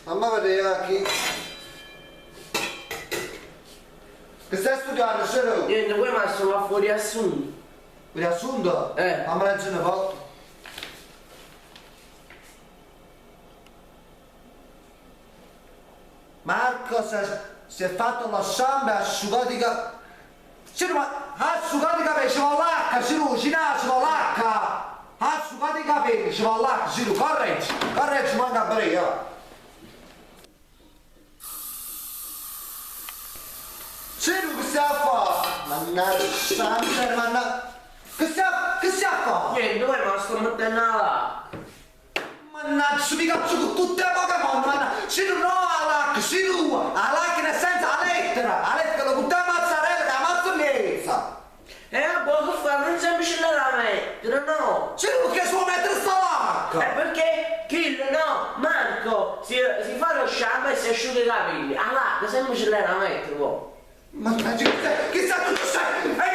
Fammi vedere chi. Che stai studiando, Ciro? Niente, poi ma sto a fuori assunto. Riassunto? Eh. Fammi leggere una volta. Marco si è, si è fatto la sciamba e ha asciugato i capelli. Ciro, ma ha asciugato i capelli, ci va l'H, Ciro, ci ci va l'H. Ha asciugato i capelli, ci va l'H, Ciro, correggi, correggi, manca a bere, Ciro, che stai a fare? Mannaggia, santa, mannaggia. Che stai, che stai a fare? Niente, poi ma sto mettendo la Mannaggia, mi cazzo con tutte le Pokémon, mannaggia, Ciro no alla H, Ciro, alla H nel senso la lettera, la lettera con te mazzarella, che la mazza mezza. E eh, boh, che fa? Non semplice la mettere, no! Ciro, perché si vuole mettere sta È lacca? perché Kill, no, Marco si, si fa lo shampoo e si asciuga i capelli. Allora, che semplice lei la mette, boh. Mannaggia, che stai, che stai tutto stai?